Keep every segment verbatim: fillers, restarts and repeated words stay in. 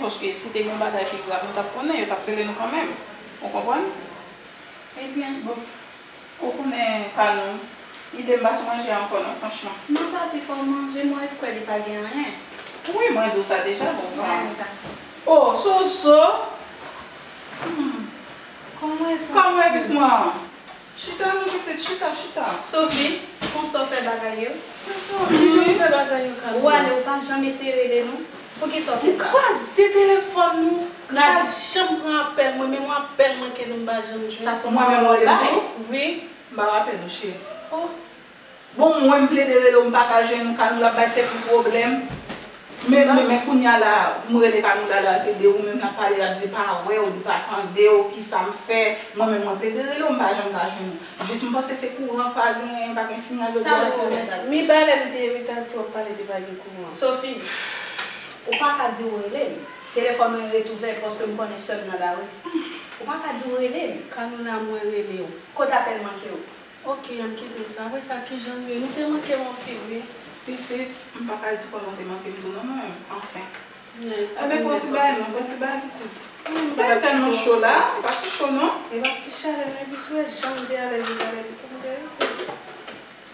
Paske si te gen yon bagay pi grav, nou t ap konnen, yo t ap rele nou kanmenm. Ou konprann? Ebyen, bon. Ou konnen ka nou, ide m pa sou manje a ankò non, franchman. Non, Tati, fò w manje, mwen kwè li pa gen anyen. Wi, mwen di w sa deja, bon, pa. Anyen, Tati. Oh, Soso! Hmm. Kòman e Kòman e pitit mwen? Chita non pitit, chita, chita. Sophie, konsa w fè bagay yo? Kijan m fè bagay yo, Camila? Ou ale, ou pa janm eseye rele nou. Poukisa w fè sa? M kraze telefòn nou. Kraze. M pa janm pran apèl mwen, menm yon apèl mwen ke nou m pa janm jwenn. Sa se yon bagay. Wi. M pa rapèl ou, cheri. Oh. Bon, mwen m plede rele w, m pa ka jwenn ou, Kanoula ap bay tèt li pwoblèm. Men, men, men kounye a la, m rele Kanoula la, se de ou menm l ap pale, l ap di pa wè w, li pa tande w, kisa m fè. Mwen menm, mwen plede rele w, m pa janm ka jwenn ou. Jis m panse se kouran k pa gen, pa gen siyal yo di w ap rele. Mi ba lè m te wi, Tati, w ap pale de pa gen kouran. Sophie, ou pa ka di w rele m. Telefòn mwen ret ouvè paske m konnen sè m nan lari. Ou pa ka di w rele m. Kanoula, mwen rele w. Kote apèl manke w? Ok, an kite w sa. Apre sa, kijan nou ye? Nou te manke m anpil, wi. Pitit, m pa ka di kòman w te manke m tou non, mwen menm. Anfen. Ebyen, pran ti bagay non, pran ti bagay, pitit. Sa tèlman cho la, e pa ti cho non. E pa ti chalè, non, epi si w wè jan m te alèz, m te alèz, pou m te rete.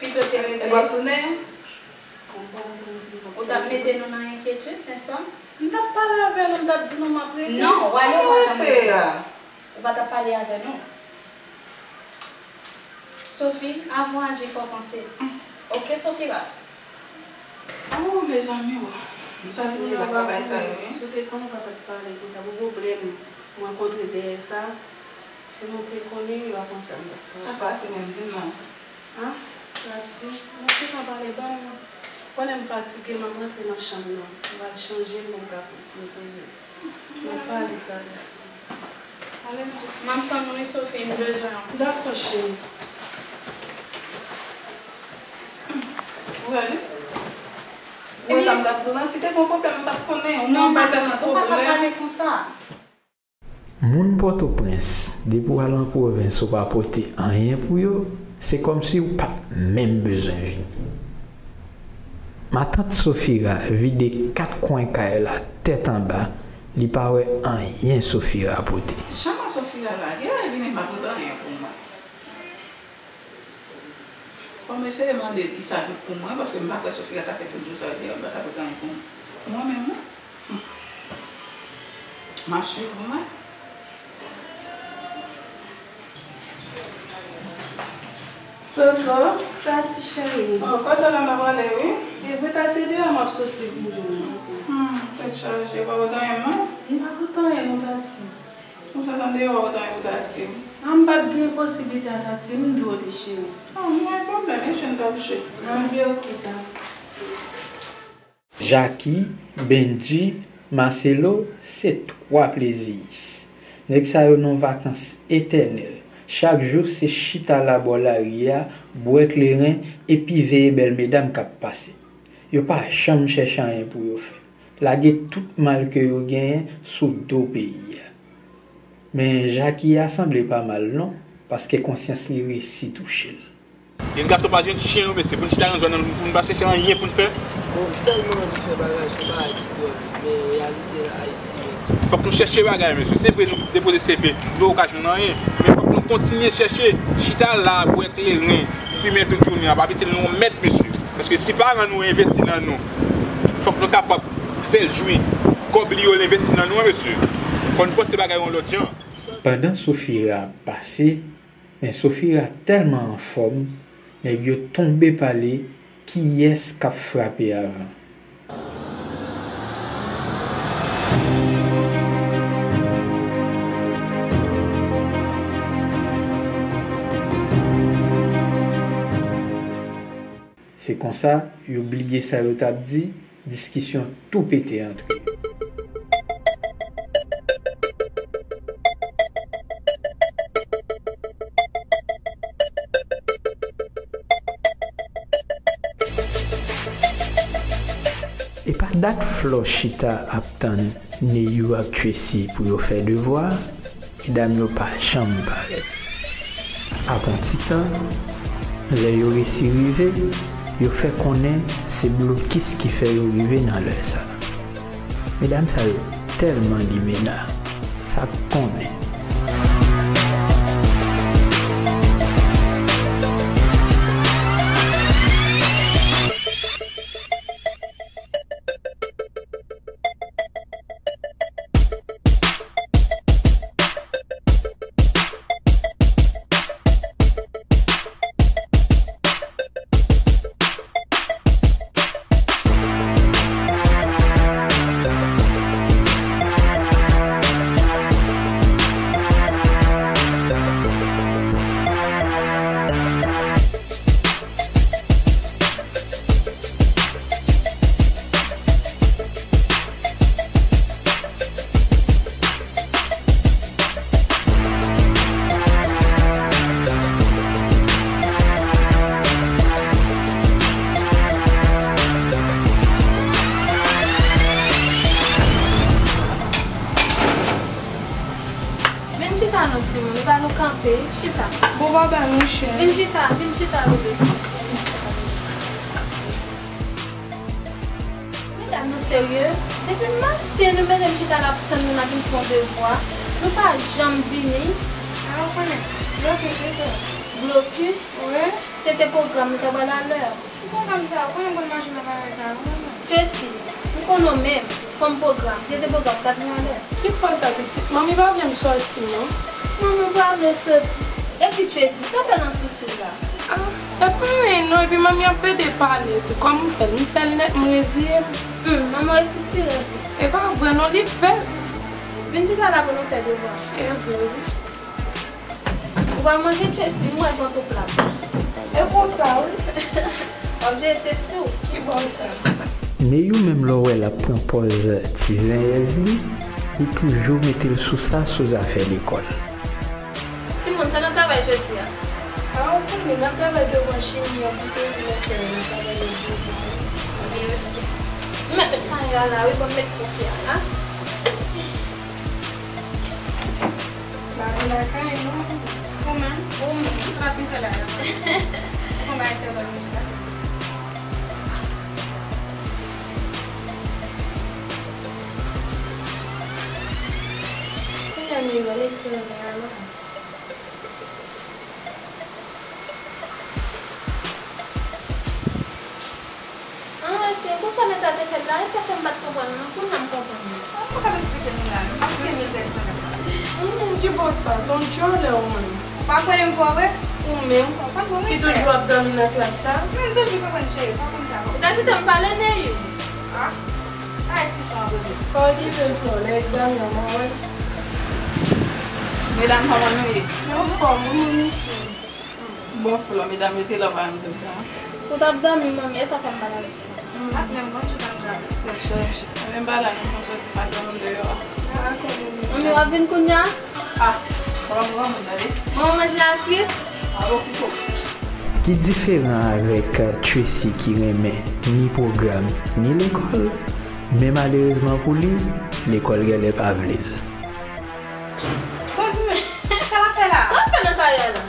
Pito te rete. E w ap tounen? Ou t ap mete nou nan enkyetid, nèspa? M t ap pale avè nou, m t ap di nou m ap rete. Non, w ale, w pa janm rete. Ou pa t ap pale avè nou. Sophie, avan w aji, fò w panse. Ok, Sophie, ba. Oh, mezanmi, oh. M santi m pa ka bay sa yo, wi. Si w te konnen, w pa t ap pale konsa. Pou pwoblèm mwen rankontre dèyè sa, si nou te konnen, e pa konsa m t ap pale. Sa pase menm, di m non. Ah, Tati, mwen te ka pale, ban m. Konnen m fatige, m ap rantre nan chanm nan. M pral chanje l pou m ka kontinye poze m. N ap pale talè. M ap tann ou wi, Sophie, m bezwen w. Dakò, cheri. Ou wè li? Ou wè sa m t ap di w la? Si te gen pwoblèm, m t ap konnen. Ou pa ka pale konsa. Moun Pòtoprens, depi w al an pwovens ou pa pote anyen pou yo, se kòmsi w pa t menm bezwen vini. Matant Sofira vide kat kwen kay la tèt anba, li pa wè anyen Sofira pote. Jan Sofira lage a, vini pa pote anyen pou mwen. Fò m eseye mande l kisa l pot pou mwen, paske m pa kwè Sofira ta fè tout jou sa yo deyò, l pa ta pote anyen pou mwen menm non. M ap swiv ou mwen. Soso. Tati cheri. Oh, kote w la m ap ale wi. E vre Tati, e deyò m ap soti pou jwenn ou. Hmm, tèt chaje, ou pa pote anyen non? M pa pote anyen non, Tati. Ou sot anndan deyò, ou pa pote anyen pou Tati? A, m pa t gen posiblite a, Tati, m di w li cheri. A, mwen pwoblèm, e jwenn t ap jwe. Anben, oke, Tati. Jackie, Bendji, Marcelo, se twa pleziyis. Nèg sa yo nan vakans etènèl. Chak jou, se chita la bò lari a, bwè kleren, epi veye bèl medam k ap pase. Yo pa janm chèche anyen pou yo fè. Lage tout mal ke yo genyen sou do peyi a. Men Jackie a sanble pa mal non, paske konsyans li resi touche l. Yon gason pa jwenn chen non, mesye, pou n chita nan zòn nan, pou n pa chèche anyen pou n fè. Bon, m tèlman anvi fè bagay sou bagay ki dwòl, men reyalite nan Ayiti, men. Fòk nou chèche bagay, mesye. Se vre, nou depoze C V, nou okazyon nan anyen. Men fòk nou kontinye chèche. Chita la, bwè kleren, fimen tout jounen an, pa piti nou mèt, mesye. Paske si paran nou envesti nan nou, fòk nou kapab fè l jwi kòb li yo l envesti nan nou an, mesye. Fò n panse bagay yon lòt jan. Pandan Sofira ap pase, men Sofira tèlman anfòm, nèg yo tonbe pale kiyès k ap frape avan. Se konsa, yo bliye sa yo t ap di, diskisyon tou pete antre. E pa dat Flò chita ap tann Neyou ak Tracy pou yo fè devwa, medam yo pa janm parèt. Apre yon ti tan, lè yo resi rive, yo fè konnen se blokis ki fè yo rive nan lè sa a. Medam sa yo, Tèlman limena, sa konnen. Vin chita non, timoun, e pa nou kanpe, chita. Bon, papa, nou chèz. Vin chita, vin chita, bebe. Vin chita, bebe. Medam, nou serye? Depi maten, nou mete m chita la pou tann nou nan vin fè yon devwa. Nou pa janm vini. A, ou konnen, blokis, se sa. Blokis? Wi. Se te pwogram nou ta ba l alè. Ki pwogram sa? Ou konnen m konn mache nan bagay sa yo, manman. Tracy, m konnen w menm, fanm pwogram. Si se te pwogram, w t ap vin alè. Ki fwa sa, pitit? Manmi pa vle m sòti, non. Manman pa vle w sòti. Epi Tracy, sa w fè nan sousi la? Ah, e pa anyen, non. Epi manmi ap plede pale tou. Kòman m fè l? M fè l nèt, m reziye m. Hmm, manman resi tire. E pa vre, non, li pès. Vin chita la pou nou fè devwa. E vre, wi. Ou pa manje Tracy, m wè pran tout la. E konsa, wi. W ap jere sèks ou. Ki bò sa? Neyou menm lè w wè l ap pran pòz ti zenyèz li, li toujou mete l sou sa, sou zafè lekòl. Timoun, sa n ap travay jodi a? A, ou konnen, n ap travay devwa chimi an pou te vin nan kè, n ap travay nan devwa. Byen, ok. Nou mèt met kay la la, wi, ban m met kote a la. Mari lakay nou. Ou menm? Ou menm? Sa ap fè la, la. Ou konn bagay sèlman nou la. Kounye a, Miguel ekri anlè a la. Ah, ok. Konsa mèt la te fè l la, e sa fè m pa t konprann, non. Kounye a m konprann li. Ou pa ka eksplike nou la, non. M ap fini tèks la. Hmm, ki bò sa? Ton djòlè ou menm. Ou pa kwè m fò vre? Ou menm, ki toujou ap dòmi nan klas la. Men m toujou konprann cheri, pa konn sa. Ou ta kite m pale, Neyou. Ah, Ayiti se yon bebe. Fò w kite l twò, lè egzamen an, mwen wè. Medam, kòman nou ye? Nou anfòm, wi, manmi. Bon, flò, medam yo te la, pa m di m sa. Ou t ap dòmi, manmi, e sa fè m pa t ap di sa. M pa t menm konn si w t ap gade. Chèche. Mwen menm pa la, non, m soti maten, m deyò a. Manmi, w ap vin kounye a? Ah, sa pa m granmoun, tande. Manman, manje a kwit? Ah, bon, ki fo. Ki diferan avèk Tracy ki renmen ni pwogram, ni lekòl, men malerezman pou li, lekòl genlè pa vle l. Bon, di mwen, sa l ap fè la? Sa w ap fè nan kay la?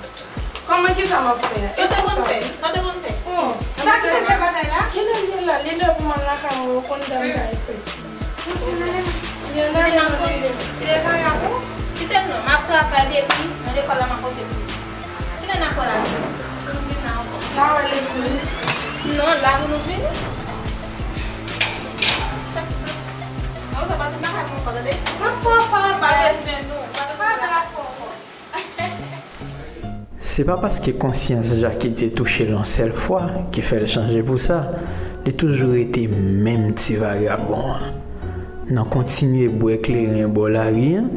Kòman, kisa m ap fè? Sa w te konn fè? Sa w te konn fè? Oh, sa ki te fè batay la? Kilè l ye la? Li lè pou m al lakay mwen, ou konn dam sa e prese. Kite m nan kote m. Kite m non, m ap travay depi nan lekòl la, m ap pote pou ou. Kilè n ap pran la? Pou nou vin la ankò. La wè lekòl. Non, la pou nou vini. Sa ki sòs? Non, sa pa vin lakay mwen ankò, tande? M ap pran ankò. Pa bezwen non. Pa bezwen lakay mwen ankò. Se pa paske konsyans Jackie te touche l yon sèl fwa ki fè l chanje pou sa. Li toujou rete menm ti vagabon an. Nan kontinye bwè kleren bò lari an,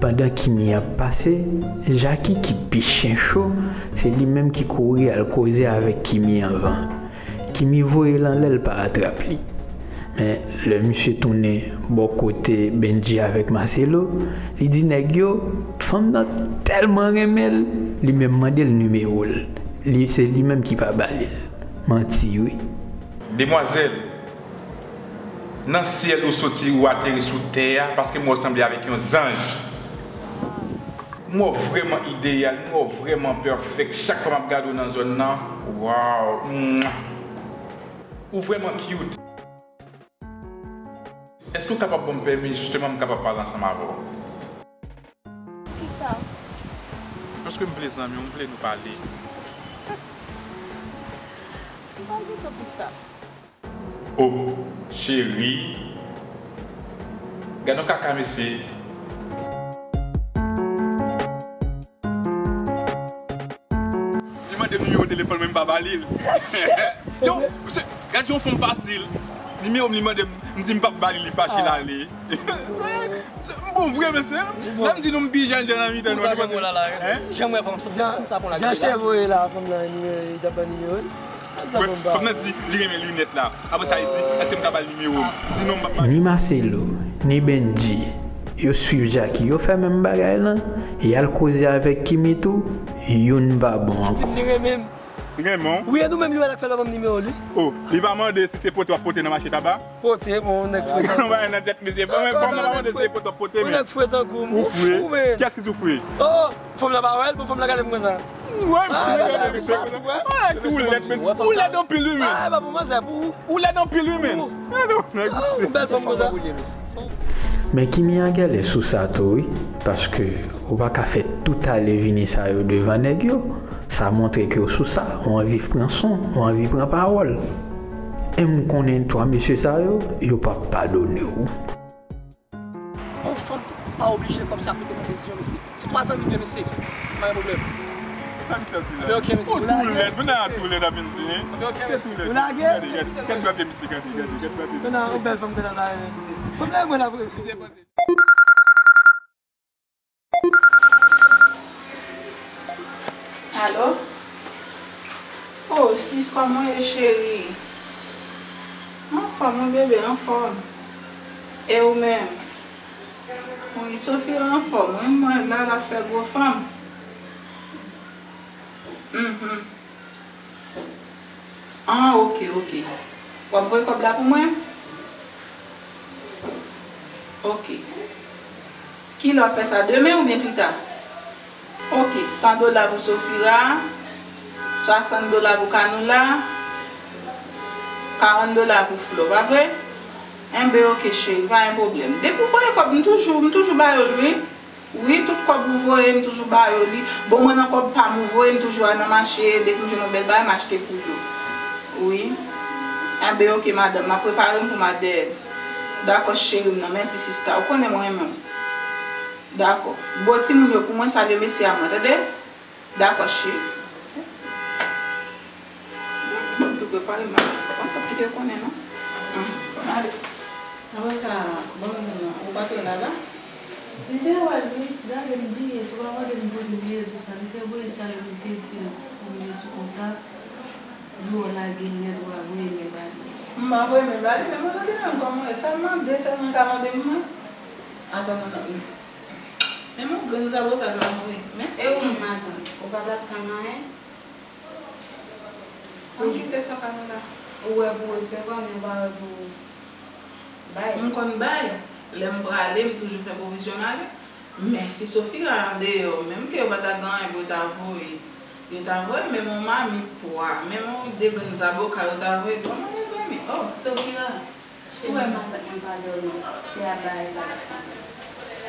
pandan Kimi ap pase, Jackie ki pi chen cho, se li menm ki kouri al koze avèk Kimi anvan. Kimi voye l anlè, l pa atrap li. Men, lè misye tounen bò kote Benji avèk Marcelo, li di nèg yo, fanm nan tèlman renmen l, li menm mande l nimewo l. Li, se li menm ki pa ba li l. Manti, wi. Demwazèl, nan syèl ou soti, ou ateri sou tè a, paske m wè w sanble avèk yon zanj. M wè w vrèman ideyal, m wè w vrèman pèfèk. Chak fwa m ap gade w nan zòn nan, waw, mwah. Ou vrèman cute. Èske w kapab ban m pèmi, jisteman, m kapab pale ansanm avè w? Kisa? Paske m vle zanmi w, m vle nou pale. M pa gen tan pou sa. Oh, cheri. Gad yon kaka, mesye. Li mande m nimewo telefòn mwen, m pa ba li l. Yo, mesye, gad yon fanm fasil. Nimewo m, li mande m, m di m p ap ba li, li fache, l ale. Se, m bon vre, mesye. Lè m di nou m pi jèn, jèn nan mitan nou, li panse, hein? Janm wè fanm sa, fanm sa pran la. Jan cheve la, fanm nan, li, li t ap ban nimewo l. Fanm nan di li renmen linèt la. Apre sa, li di, èske m ka ba l nimewo m? Di non, m p ap ba l. Ni Marcelo, ni Benji, yo swiv Jacky, yo fè menm bagay lan, y al koze avèk Kimi tou, youn pa bon ankò. Li di m li renmen m. Renmen w? Wi, e nou menm, li wè l ak fè l ban m nimewo l, wi. Oh, li pa mande si se pote w ap pote nan mache Taba? Pote, bon, nèg fre tankou. Bay nan tèt misye. Fanm nan pa mande si se pote w ap pote, men. Nèg fre tankou m. Ou fre? Kiyès ki di w fre? Oh, fanm nan pa wè l, bon, fanm nan gade m konsa. Wè, ou lèd, men. Ou lèd anpil, wi, men. Ah, pa pou manzè, pou ou. Ou lèd anpil, wi, men. Ou bèl fanm konsa. Men Kimi an gèlè sou sa tou, wi, paske ou pa ka fè tout ale vini sa yo devan nèg yo. Sa montre ke w sou sa, ou anvi pran son, ou anvi pran pawòl. E m konnen twa mesye sa yo, yo p ap padone w. Yon fanm, se pa oblije kòmsi ap mete nan dezyon, mesye. Se twa zanmi m yo, mesye. Pa gen pwoblèm. Sa misye ap di la? Anben, ok, mesye. Ou tou lèd, moun nan tou lèd ap vin di, hein? Anben, ok, mesye. Ou lage? Gade, gade, gade, gade misye, gade, gade, gade, gade. Ou nan yon bèl fanm ke nan la, hein. Fanm nan, mwen la, vre. Alo? Oh, sis, kòman w ye, cheri? Anfòm, wi, bebe, anfòm. E ou menm? Wi, Sophie anfòm, wi, mwen la, l ap fè gwo fanm. Mhm. Ah, ok, ok. W ap voye kòb la pou mwen? Ok. Kilè w ap fè sa, demen oubyen pita? Ok, san dola pou Sofira, swasant dola pou Kanoula, karant dola pou Flo, pa vre? Enben, ok, cheri, pa gen pwoblèm. Depi w voye kòb, m toujou, m toujou ba yo l, wi. Wi, tout kòb ou voye, m toujou ba yo li. Bon, mwen nan kòb pa m ou voye, m toujou al nan mache, depi m jwenn yon bèl bagay, m achte pou yo. Wi. Enben, ok, madanm, m ap prepare m pou m al dèyè. Dakò, cheri m nan, mèsi sista. Ou konnen mwen renmen w. Dakò. Bon, timoun yo pou mwen, salye mesye a mwen, tande? Dakò, cheri. Bon, m tou prepare m, m ap di, pa fòt kite yo konnen, non. Hum, bon, ale. Apre sa, bon, ou pa te la, la? M te wè l, wi. Gade, m bliye, si w pa mande m pou li, m bliye di sa. M te voye sa yo, m te di l, pou m te di konsa, di w lage l nèt, w a voye men ba li. M pa voye men ba li, men mwen tande menm kòman e. Sa l mande, sèlman l ka mande m, mwen. Atann, non, non. Men yon grenn zaboka pa mouri, men. E ou menm, madanm, ou pa t ap tann anyen? Ann kite sa, Kanoula. Ou wè pou resevwa, men ou pa wè pou bay. M konn bay. Lè m prale, m toujou fè pwovizyon m ale. Men si Sofira andeyò, menm ke yo pa ta gen anyen pou yo ta voye, yo ta voye, menm yon mamit pwa, menm yon de grenn zaboka yo ta voye pou mwen, mezanmi. Oh. Sofira. Si w wè matant mwen pa dòmi, se a bagay sa l ap panse.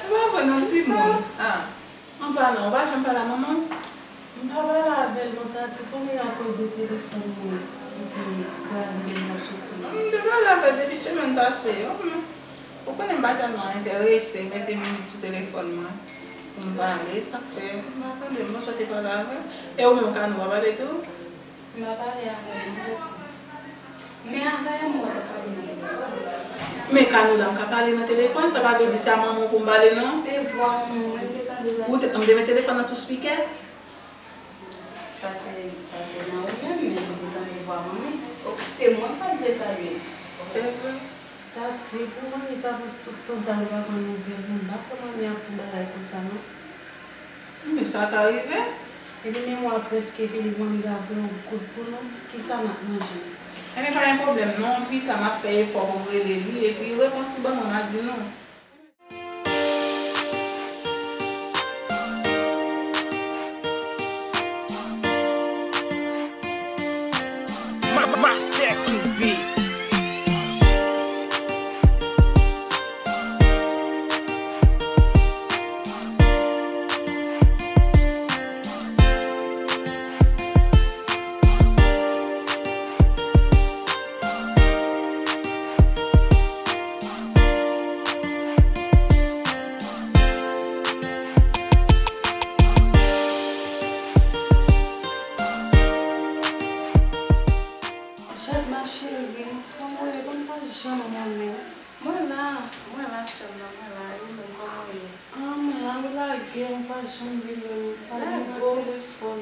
Ou pa vre non, timoun. Ah. An palan, ou pa janm pale a manman w? M pa pale avè l lontan, ti konnen akoz de telefòn mwen, epi kraze men l ap soti. M te pale avè l depi semèn pase yo, men ou konnen m pa tèlman enterese mete minit sou telefòn mwen pou m pale, sa k fè m pa tande m, m sot te pale avè l. E ou menm, Kanou, w pa pale tou? M pa pale avè l non, piti. Men avè m, ou pa pale nan telefòn. Men Kanoula, m ka pale nan telefòn, sa pa vle di se a manman w pou m pale, non. Se vwa manman mwen m te tande la. Ou te, m te met telefòn nan sou spikè? Sa se, sa se nan ou menm, men m te tande vwa manmi. O, se mwen k pa t vle salye. Se vre. Tati, pou manmi ta pran tout tan sa l pa pran nouvèl nou, m pa kwè manmi ap fè bagay konsa, non. Men sa ka rive. Epi menm mwa prèske fini, manmi ka voye yon kout pou nou. Kisa n ap manje? Enben, pa gen pwoblèm non, pita m ap fè efò pou m rele li, epi repons li ban mwen, m a di nou. Ma-, Master King Beat. Cheri, kòman w ye? Bon, m pa janm wè w menm. Mwen la, mwen la, sè m nan, mwen la. E ou menm, kòman w ye? Ah, mwen la, ou lage, m pa janm vin wè w, ou pa vin nan telefòn.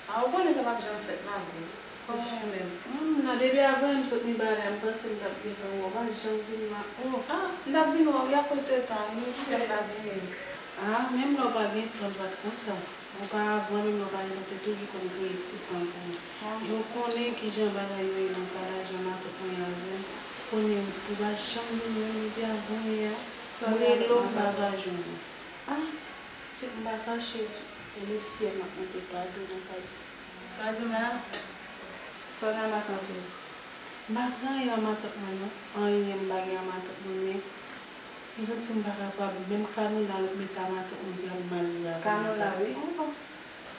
Ah, ou konnen sa p ap janm fèt, lage. Kòman ou menm? Hmm, nan depi avan m sot Mibalè, m panse m t ap gentan wè w, ou pa janm vin la. Oh. Ah, m t ap vin wè w, wi, akoz de tan, wi, ki fè m pa vini. Ah, menm lè w pa gen tan, l pa t konsa. Oparavan, menm lè w pa gen tan, w te toujou konn kreye ti tan pou mwen. Ah. E w konnen kijan bagay yo ye nan kay la, jan matant mwen ye avè m. Konnen ou pa janm vin wè m depi avan yè a. Mwen rele w, m pa ka jwenn ou. Ah, pitit, m pa kache w, e lesyèl m ap mande padon nan kay sa. Sa w di m la? Sa w gen a matant ou? M pa gen anyen a matant mwen non. Anyen m pa gen a matant mwen, men m santi m pa kapab. Menm Kanola ret met a matant mwen, li ap mal viv avè m. Kanola, wi.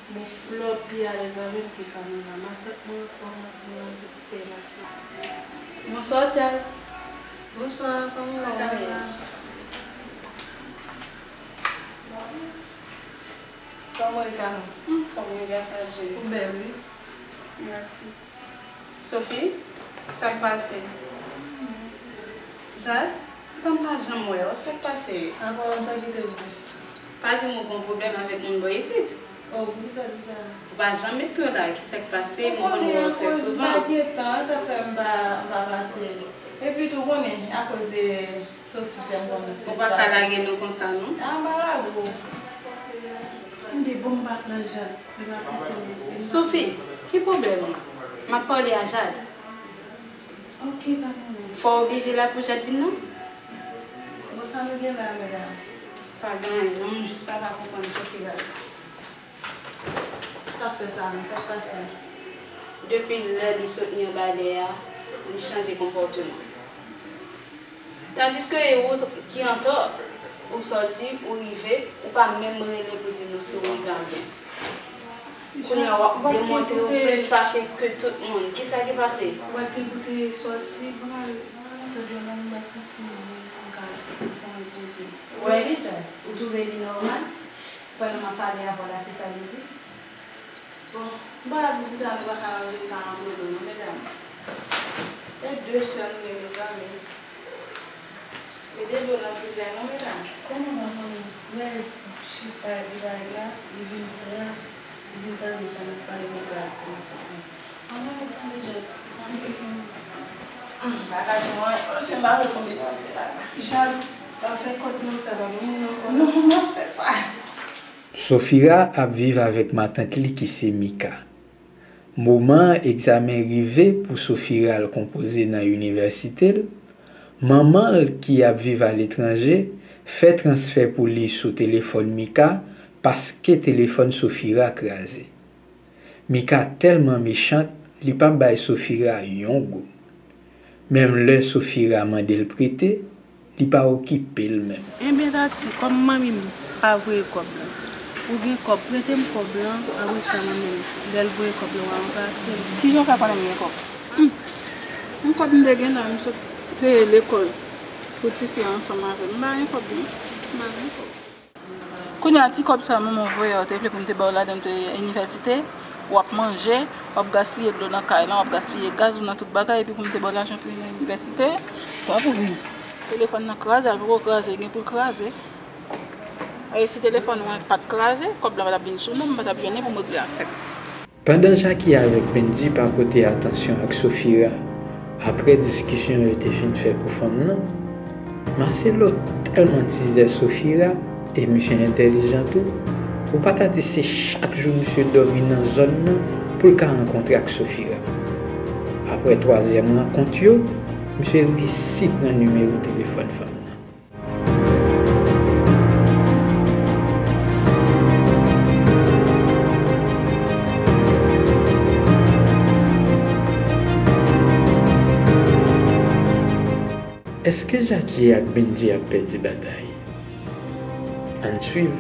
Bon, flò pi alèz avè m ke Kanola. Matant mwen, kòman mwen anvi pè mache. Bonswa, Tchèl. Bonswa, kòman w ye? Kòman w ye, Kano? Anfòm, wi, gras a Dye. Ou bèl, wi. Mèsi. Sophie, sa k pase? Jade, m pa janm wè w, sa k pase? Apa w sa ki te bon? Pa di m ou gon pwoblèm avèk moun bò isit. Oh, poukisa w di sa? Ou pa janm met pye w la, ki sa k pase? M konn wè w trè souvan. Ou konnen akoz m pa gen tan, sa fè m pa, m pa pase. Epi tou, ou konnen, akoz de Sophie fè m konn plis pase. Ou pa ka lage nou konsa, non? Ah, m pa lage w. M di bon, m pa nan Jade, li pa koute m. Sophie, ki pwoblèm ou? M ap pale a Jade. Ok, pa gen anyen. Fò w oblije la pou Jade vin, non? Bon, sa nou gen la, medam? Pa gen anyen, non, m jis pa ka konprann Sophie la. Sa fè sa menm, sa k pase? Depi lè li sot Mibalè a, li chanje konpòteman. Tandiske e ou ki antò, ou sòti, ou rive, ou pa menm rele pou di nou si w rive a byen. Kounye a w ap demontre w plis fache ke tout moun. Kisa ki pase? Ou pa t gen pou te sòti, bon, tande yon moun, mwen santi m ka fè yon poze. Ou wè li, Jade? Ou twouve li nòmal? Pandan m ap pale avè w la, se sa li di? Bon, m pa wè poukisa nou pa ka ranje sa antre nou, non, medam. E de sè nou ye, mezanmi. Mete dlo nan ti vè, non, medam. Kòman manman m wè chita li bay la, li vin pran, li vin tande sa n ap pale, li pral di m. Manman m tande, Jade. Hum, pa ka di mwen, se m pa wè konbyen nan se la. Jade, pa fè kòd nan sa, pa moun nan kòd. Non, m ap fè sa. Sophira ap viv avèk matant li ki se Mika. Moman egzamen rive pou Sophira al konpoze nan inivèsite l, manman l ki ap viv aletranje fè transfè pou li sou telefòn Mika paske telefòn Sophira kraze. Mika tèlman mechant, li p ap bay Sophira yon goud. Menm lè Sophira mande l prete, li pa okipe l menm. Enben Tati, kòm manmi m pa voye kòb la, ou gen kòb, prete m kòb lan, apre sa manmi m, lè l voye kòb lan, w a ranplase m. Kijan w fè konnen m gen kòb? Hum. Yon kòb m te gen la, m sot peye lekòl pou tifi a ansanm avè m. M pa gen kòb non. M pa gen kòb. Kounye a, ti kòb sa manman w voye a, ou te vle pou m te ba w ladan l pou inivèsite, w ap manje, w ap gaspiye dlo nan kay lan, w ap gaspiye gaz ou nan tout bagay, epi pou m te ba w lajan pou inivèsite, pa pou ri. Telefòn nan kraze, al poko kraze, gen pou l kraze. E si telefòn mwen pa t kraze, kòb la pa t ap vin sou mwen, m pa t ap jwenn li pou m regle afè m. Pandan Jackie avèk Benji pa pote atansyon ak Sophira apre diskisyon yo te fin fè pou fanm nan, Marcelo tèlman tizè Sophira, e misye entèlijan tou, ou pa ta di se chak jou misye dòmi nan zòn nan pou l ka rankontre ak Sophira. Apre twazyèm rankont yo, misye resi pran nimewo telefòn fanm nan. Èske Jackie ak Benji ap pèdi batay? Ann swiv.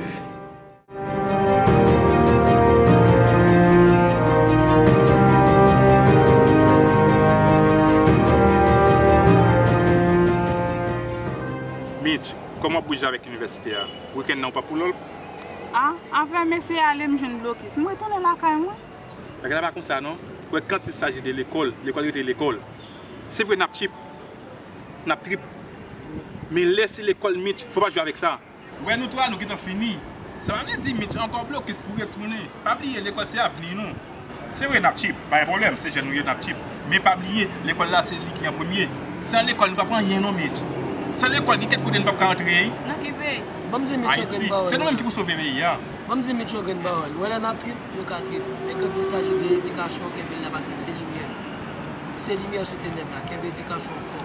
Mitch, kòman w ap bouje avèk inivèsite a? Wikenn nan ou p ap pou lòl? A, avè m eseye ale, m jwenn blokis. M retounen lakay mwen. Bagay la pa konsa non. Ou wè, quand il s'agit de l'école, lekòl rete lekòl. Se vre n ap cheap, n ap trip. Men lè se lekòl Mitch, fò pa jwe avèk sa. Wè nou twa, nou gentan fini. Sa pa vle di Mitch ankò blokis pou retounen. Pa bliye, lekòl se avni nou. Se vre n ap cheap, pa gen pwoblèm, se jèn nou ye, n ap cheap. Men pa bliye, lekòl la se li ki an premye. San lekòl nou p ap anyen non, Mitch. San lekòl gen kèk kote nou p ap ka antre. Nan ki peyi? Ban m di Mitch yon grenn pawòl. Se nou menm ki pou sove peyi a. Ban m di Mitch yon grenn pawòl. Ou wè lè n ap trip, nou ka trip. Men quand il s'agit de l'éducation, kenbe l la, paske se limyè. Se limyè sou tenèb la. Kenbe edikasyon w fò.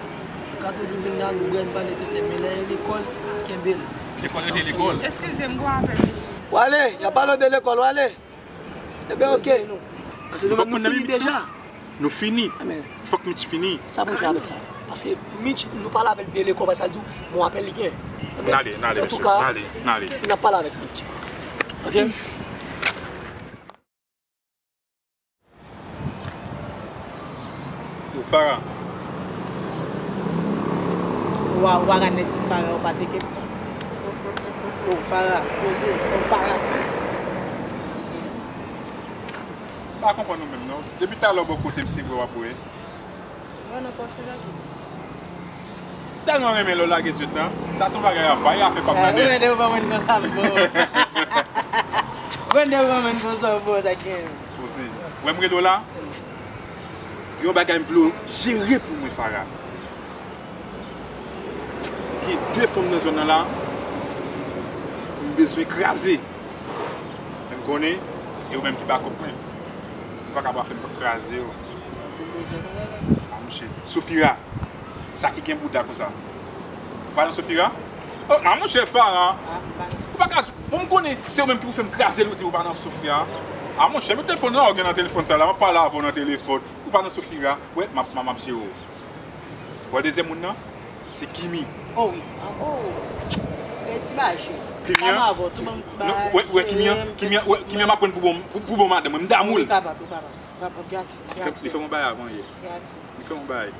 Nou ka toujou vin la, nou bwè, n pale tenten, men lè e lekòl, kenbe l. Lekòl rete lekòl. Eskize m, gon apèl, mesye. W ale, y ap pale w de lekòl, w ale. Ebyen, oke. Paske nou menm nou fini deja. Nou fini. Fòk Mitch fini. Sa pou n fè avèk sa? Paske Mitch, nou pale avè l de lekòl, paske l di w, gon apèl li gen. N ale, n ale, mesye, n ale, n ale. N ap pale avèk Mitch. Oke? Yo, Farah. Wa, wa gade nèg di Farah, ou pa teke. Yo, Farah, poze, yo, Farah. M pa konprann ou menm, non. Depi talè w bò kote m, se bwè w ap bwè. Mwen nan pòch ou lage. Tèlman renmen lè w lage djèt la. Sa se yon bagay apa, e afè pa m la nèt. Ou wè depi w ban mwen konsa m bon. Ou wè depi w ban mwen konsa m bon, sa k gen. Poze. Wè m rele w la. Gen yon bagay m vle w jere pou mwen, Farah. Gen de fanm nan zòn nan la, m bezwen kraze. Men m konnen, e ou menm ki bakòp mwen. Ou pa ka pa fè m kraze yo. A, monchè. Sofira, sa ki gen bouda konsa? Ou pa nan Sofira? Oh, a, monchè, Farah. Ou pa ka di, bon, m konnen, se ou menm ki pou fè m kraze l, ou di ou pa nan Sofira. A, monchè, men telefòn la, ou gen nan telefòn sa la, m ap pale avè w nan telefòn. Ou pa nan Sofira. Wè, m ap, m ap, m ap jere w. Wè dezyèm moun nan, se Kimi. Oh wi. Oh. E ti bagay cho. Kimi an? Kòman avè w? Tou bon ti bagay. Wè, wè Kimi an, Kimi an, wè Kimi an m ap pran pou bon, pou, pou bon madanm mwen. M damou l. Li kapab, li kapab. Li kapab, li fè m yon bagay avan yè. Li fè m yon bagay.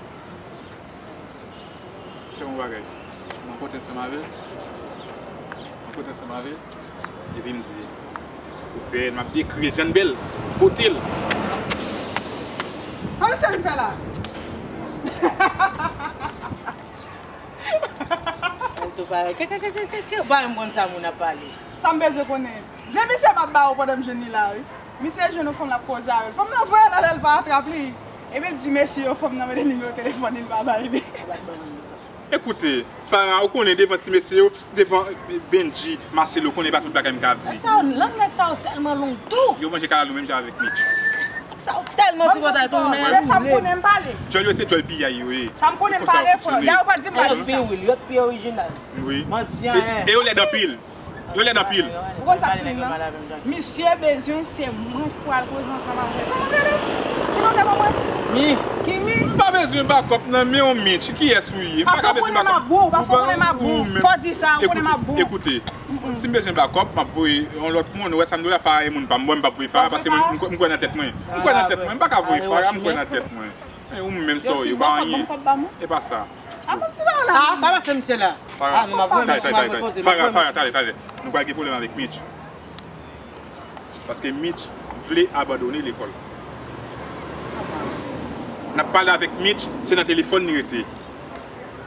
Li fè m yon bagay. Mwen kontan ansanm avè l. Mwen kontan ansanm avè l. Epi m di, ou bèl, m ap dekri jan l bèl, bote l. Sa misye vin fè la? Ou tou pale. Ke, ke, ke, ke, ke, ke. Ou pa menm konn sa moun ap pale. Sa m bezwen konnen. Zen misye m ap ba ou pandan m jwenn li la, wi. Misye jwenn yon fanm l ap koze avè l. Fanm nan voye l ale, l pa atrap li. Epi l di mesye yo, fanm nan mande nimewo telefòn li, l pa bay li. Ou pa t ban l nimewo sa. Ekoute, Farah, ou konnen devan ti mesye yo, devan, eh, Benji, Marcelo, konnen pa tout bagay m ka di. Nèg sa yo, lang nèg sa yo tèlman long tou. Yo manje kalalou menm jan avèk Mitch. Nèg sa yo tèlman tripotay tou, men. Se sa m konnen, m pale. Djòl yo se djòl piyay yo ye. Sa m konnen, m pale, frè. Yo pa di m pa di sa. Yo pi orijinal. Wi. Manti anyen. E, e yo lèd anpil. Yo lèd anpil. Ou konn sa k fini nan? Misye bezwen se mwen k pral koze ansanm avè l. Kòman w rele? Ki non w te ban mwen? Mi. Kimi? M pa bezwen bakòp nan men w, Mitch. Kiyès ou ye? M pa ka bezwen bakòp. Paske w konnen m ap bon. Paske w konnen m ap bon. Fò w di sa, w konnen m ap bon. Ekoute, si m bezwen bakòp, m ap voye yon lòt moun. Ou wè sa m di w la, Farah e moun pa m. Mwen, m p ap voye Farah paske mwen, m kwè nan tèt mwen. M kwè nan tèt mwen. M pa ka voye Farah, m kwè nan tèt mwen. E ou menm sa w ye, ou pa anyen. E pa sa. A, bon, ti bagay la. Sa, sa pase misye la. Farah, non, m ap voye mesye, m ap voye koze, m ap voye mesye. Farah, Farah, tande, tande. Nou pral gen pwoblèm avèk Mitch. Paske Mitch vle abandone lekòl. N ap pale avèk Mitch, se nan telefòn li rete.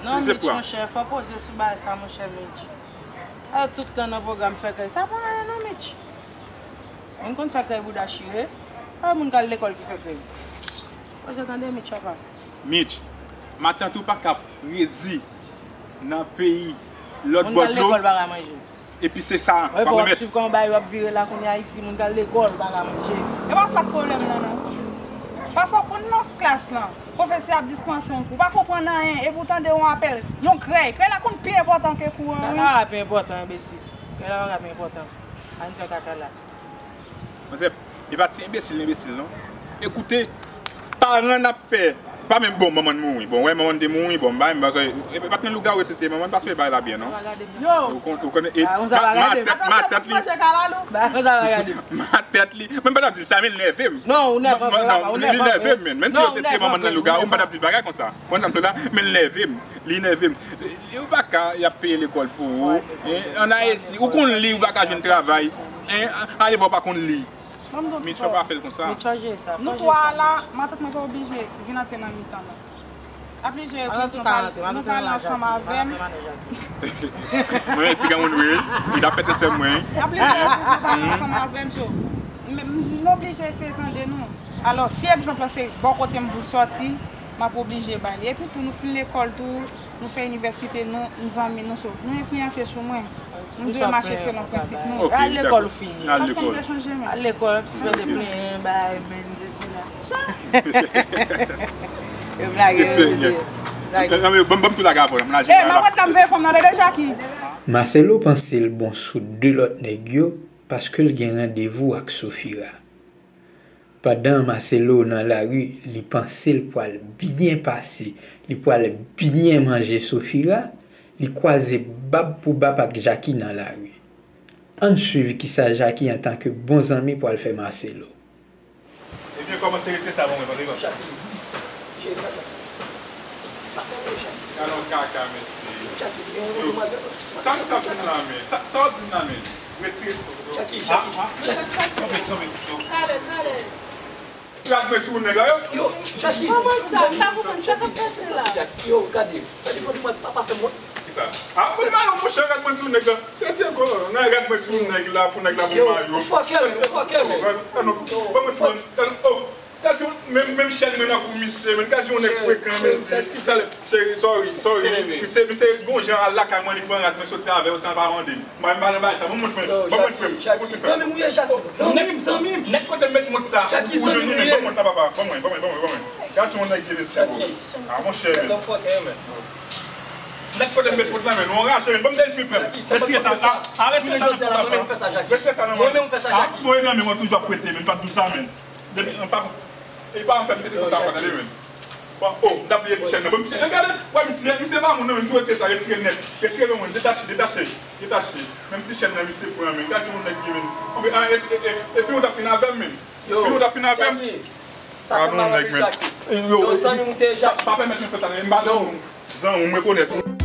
Non, Mitch, monchè, fò poze sou bagay sa, monchè Mitch. A, tout tan nan pwogram fè krèy. Sa pa anyen non, Mitch. Moun konn fè krèy bouda chire. Pa moun k al lekòl ki fè krèy. Poze tande, Mitch, papa. Mitch, matant ou pa ka redi nan peyi lòt bò dlo. Moun k al lekòl pa ka manje. Epi se sa, pa remèt. Fò w ap swiv kòman bagay yo ap vire la kounye a Ayiti, moun k al lekòl pa ka manje. E pa sa k pwoblèm nan, non. Pafwa w konn nan klas lan, pwofesè ap dispanse yon kou, ou pa konprann anyen, epi w tande yon apèl, yon krèy. Krèy la konn pi enpòtan ke kou an, wi. Sa pa pi enpòtan, enbesil. Krèy la pa ka pi enpòtan. Ann fè kaka la. Manzè, e pa ti enbesil, enbesil, non. Ekoute, paran n ap fè, pa menm bon, manman n mouri. Bon, wè, manman n te mouri, bon, bay, m pa swe, e pa t nan lougawou rete se manman n, pa swe bay la byen, non. Yo! Ou kon-, ou konnen, e, ma-, matant, matant li. Matant li. Mwen pa t ap di sa, men l nève m. Non, ou nève m, papa, ou nève m. Li nève m, men. Menm si yo te tiye manman n nan lougawou, m pa t ap di bagay konsa. Konn sa m di w la, men l nève m. Li nève m. Yo pa ka, y ap peye lekòl pou ou. Hein? Ann Ayiti, ou konn li, ou pa ka jwenn travay. Hein? Ale vwa w pa konn li. Mitch, fò pa fè l konsa. Nou twa la, matant mwen pa oblije vin antre nan mitan nou. Aplizye repriz nou pale ansanm avè m. Mwen ti granmoun wi, li t ap fete sè mwen. Aplizye repriz nou pale ansanm avè m, so. M, m, m oblije eseye tande nou. Alò, si egzanp lan se bò kote m pou l sòti, m ap oblije ba li. Epi tou, nou fin lekòl tou, nou fè inivèsite, nou, m zanmi nou, so, nou enfliyanse sou mwen. Nou dwe mache selon prensip nou. Al lekòl ou fini. Al lekòl. Al lekòl, ap sispann plenyen, bay, men, sesi la. Yo blage, yo blage. Ban m tou lage avè w, m lage. Eh, m ap ret la, m veye fanm nan, tande, Jackie. Marcelo panse l bon sou de lòt nèg yo paske l gen randevou ak Sophira. Pandan Marcelo nan lari, li panse l pwal byen pase, li pwal byen manje Sophira, li kwaze bab pou bab ak Jackie nan lari. Ann swiv kisa Jackie antanke bon zanmi pwal fè Marcelo. Ebyen, kòmanse retire sa ban mwen, tande, non? Jackie, jere sa, Jackie. Se pa fè mwen, Jackie. Gade yon kaka, mesye. Jackie, gen yon demwazèl nan sitiyasyon. Sa, sa w di m la, men? Sa, sa w di m la, men? Retire. Jackie, Jackie, Jackie. Sanble, sanble. Talè, talè. Rad mwen sou nèg la, yo. Yo, Jackie. Kòman sa? M pa konprann sa k ap pase la. Yo, gade. Sa depann de mwen, se pa pa fè mwen. Kisa? Ah, mwen pa non, monchè, rad mwen sou nèg la. Tete ko, nan rad mwen sou nèg la, pou nèg la pou mayo. Ou fòkè, men, ou fòkè, men. Ban mwen fòk. Oh, gade yon, menm, menm chèn mwen nan kou misye, men gade yon nèg frekan, mesye. Cheri, sorry, sorry. Misye, misye gon jan al lakay mwen, li pran rad mwen soti avè yo san l pa mande m. Mwen, m pa nan bagay sa. Ban mwen frè m. Ban mwen frè m. Zanmi m ou ye, Jackie? Zanmi m, zanmi m. Nèg kote m met mont sa. Jackie, zanmi m ou ye? Ban mwen sa, papa. Ban mwen, ban mwen, ban mwen, ban mwen. Gad yon nèg ye, mesye. Ah, monchè, men. Nèg kote m met mont la, men. Nou anraje, men. Ban m de espri frè m. Retire sa. Arete sa nan men m, papa. Retire sa nan men m. Ah, mwen nan men mwen toujou ap prete, men m pa t di w sa, men. Depi, m pa, e pa anfè, m te di konsa, tande, men. Bon, oh, m t ap bliye ti chèn nan. Bon, misye, gade, wè, misye, misye pa moun, non, men, tou retire sa, retire nèt. Retire, men, detache, detache, detache. Menm ti chèn nan, misye pran, men. Gade yon nèg ki vin. Anben, ah, e, e, e, e, fi, ou t ap fin avè m, men. Fi, ou t ap fin avè m. Sa fè m mal anpil, Jackie. Yo, zanmi m te, Jackie. Pa pèmèt mwen fè sa, non, m pa zanmi w. Zanmi w, m rekonèt ou.